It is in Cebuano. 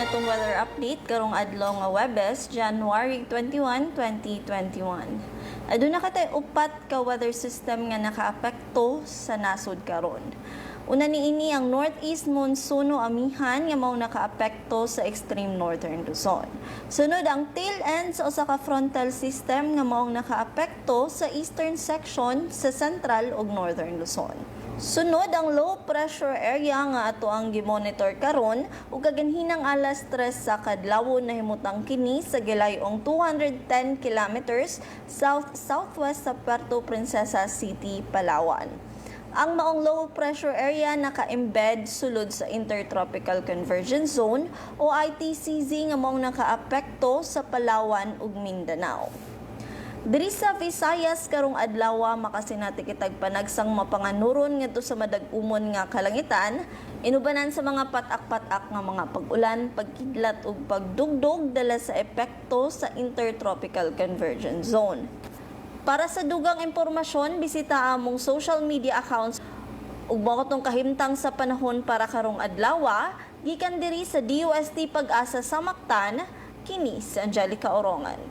atong weather update karong adlaw nga Webes, January 21, 2021. Aduna katay upat ka weather system nga nakaapekto sa nasod karon. Una niini ang northeast monsoon o amihan nga mao nakaapekto sa extreme northern Luzon. Sunod ang tail end sa usa ka frontal system nga maong nakaapekto sa eastern section sa central ug northern Luzon. Sunod ang low pressure area nga ato ang gimonitor karon ug kaganhinang alas 3 sa kadlawon nahimutang kini sa gilayong 210 kilometers south southwest sa Puerto Princesa City, Palawan. Ang maong low pressure area naka-embed sulod sa Intertropical Convergence Zone o ITCZ nga maong nakaapekto sa Palawan ug Mindanao. Diri sa Visayas karong adlaw, makasinati kitag panagsang mapanganuron ngadto sa madag-umon nga kalangitan, inubanan sa mga patak-patak nga mga pag-ulan, pagkidlat ug pagdugdog dala sa epekto sa Intertropical Convergence Zone. Para sa dugang impormasyon, bisita among social media accounts ug mao tong kahimtang sa panahon para karong adlaw, gikan diri sa DOST PAGASA sa Mactan, kini si Angelica Orongan.